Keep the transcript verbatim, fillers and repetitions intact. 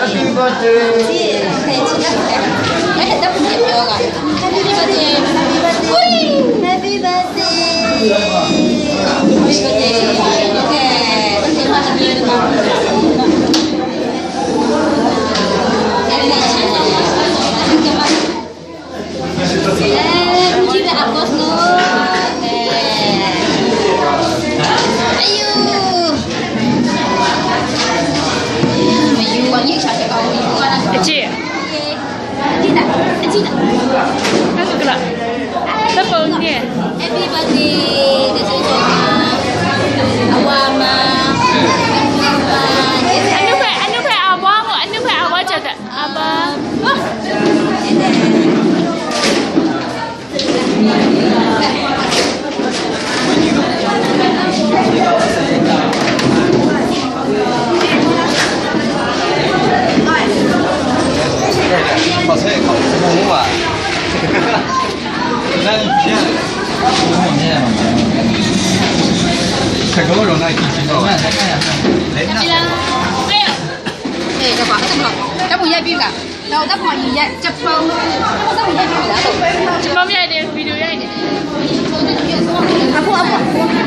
Happy birthday. Happy birthday. Happy birthday. Happy birthday. Happy birthday. Anu hpe, anu hpe awa ngu, anu hpe awa jat ai. Awa. Video ရိုက်နေ။